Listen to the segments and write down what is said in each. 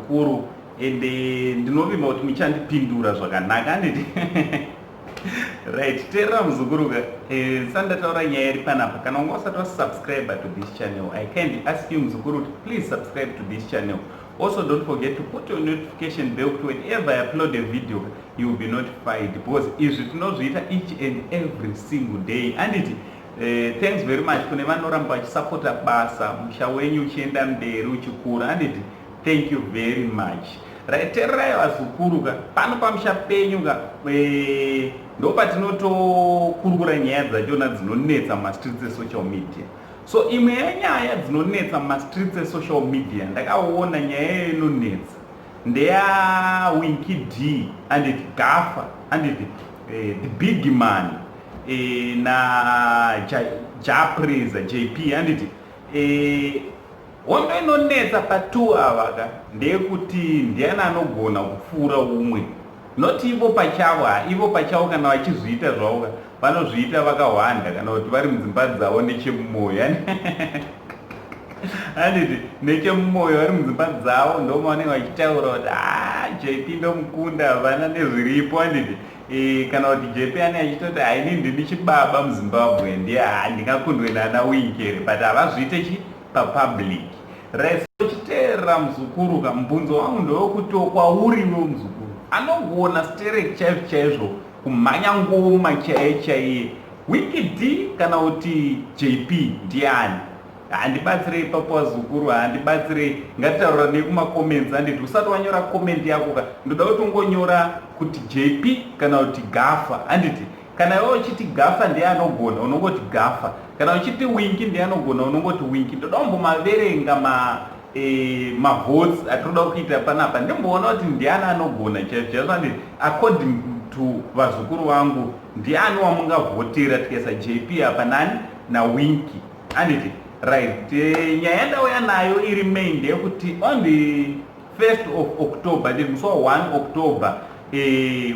vazukuru, ende ndinovimba kuti muchandipindura zvakanaka, handiti? Right, teerera muzukuru ka. Sandataura nyaya iri panapa, kana unga usati wasubscribe to this channel, I kindly ask you, muzukuru, kuti please subscribe to this channel. Also, don't forget to put your notification bell kuti whenever I upload a video, you will be notified, because izvi tinozviita each and every single day, handiti? Thanks very much kune vanoramba vachisapota basa, musha wenyu uchienda mberi uchikura, handiti? Thank you very much. Right, teererai vazukuru ka. Pano pamusha penyu ka, ndo patinotokurukura nyaya dzachona dzinonetsa mumastreets esocial media. So imwe yenyaya dzinonetsa mumastreets esocial media, ndakaona nyaya inonetsa ndeyaWinky D, anditi? Gafa, anditi? The big man na Jah Prayzah, JP, anditi? Hondo inonetsa patu ava ka ndeyekuti ndiani anogona kupfuura umwe, not ivo pachavo. Ha, ivo pachavo kana vachizviita zvavo ka, vanozviita vakahwanda kana kuti vari mudzimba dzavo nechemumwoyo, handiti? Nechemumwoyo vari mudzimba dzavo ndomavanenge vachitaura kuti, "A, JP ndomukunda, havana nezviripo," handiti? Kana kuti JP ane achitoti, "Haini, ndini chibaba muZimbabwe, ndiye handingakundwe nana Winky," but havazviite chi papublic, right? So chiteerera muzukuru ka, mubvunzo wangu ndewekuti kwauriwe muzukuru, anogona sterek chaizvo chaizvo kumhanya ngoma chaiye chaiye, Winky D kana kuti JP, ndiani? Handibatsirei ipapo vazukuru, handibatsirei. Ngatitaura nekumacomments, handiti? Usati wanyora comment yako ka, ndoda kuti ungonyora kuti JP kana kuti Gafa, handiti? Kana iwe uchiti Gafa ndiye anogona, unongoti Gafa. Kana uchiti Winky ndiye anogona, unongoti Winky. Ndoda kumbomaverenga mavotes atinoda kuita panapa, ndimboona kuti ndiani anogona chaizvo chaizvo, handiti? According to vazukuru vangu, ndiani wamungavhotera tikaisa JP apa nani naWinky, handiti? Right, nyaya yandauya nayo iri main ndeyekuti on the 1st of October, ndiri musi wa1 October,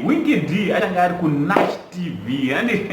Winky D achange ari kuNash TV, handi?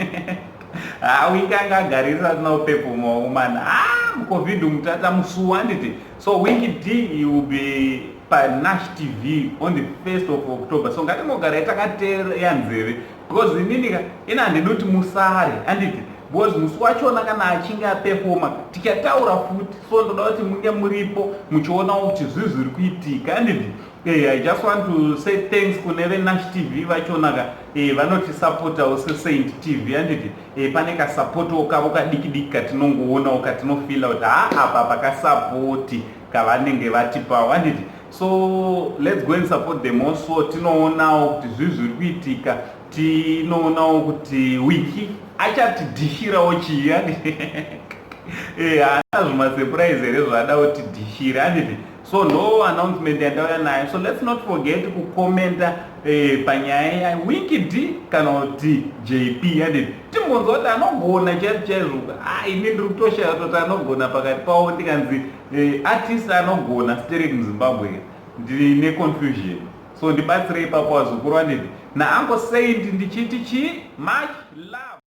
Ha, Winky anga agarisa asina kuperforma umana, ha, muCovid mutata musuwa, handiti? So Winky D, he will be paNash TV on the 1st of October. So ngatingogarai takateya nzeve, because inini ka, ina handidi kuti musare, handiti? Because musi wachona kana achinge aperforma, tichataura futi. So ndoda kuti munge muripo muchionawo kuti zvii zviri kuitika, handiti? I just want to say thanks kune veNash TV vachona ka, vanotisapotawo seSaint TV, handiti? Pane kasapotawo kavo kadiki diki katinongoonawo, katinofeela kuti ha, apa pakasapoti kavanenge vatipawo, handiti? So let's go and support them also. Tinoonawo kuti zvii zviri kuitika, tinoonawo kuti Winky achatidhishirawo chii. Haana zvimasurprise here zvaada kutidhishira, handiti? So ndo announcement yandauya nayo. So let's not forget kukomenta panyaya yaWinky D kana kuti JP, handiti? Timbonzwa kuti anogona chaizvo chaizvo. Ini ndiri kutoshaya kutoti anogona pakati pavo. Ndikanzi artist anogona sterek muZimbabwe, ndine confusion. So ndibatsirei ipapo vazukuru, handiti? Naango Saint ndichiti chi much love.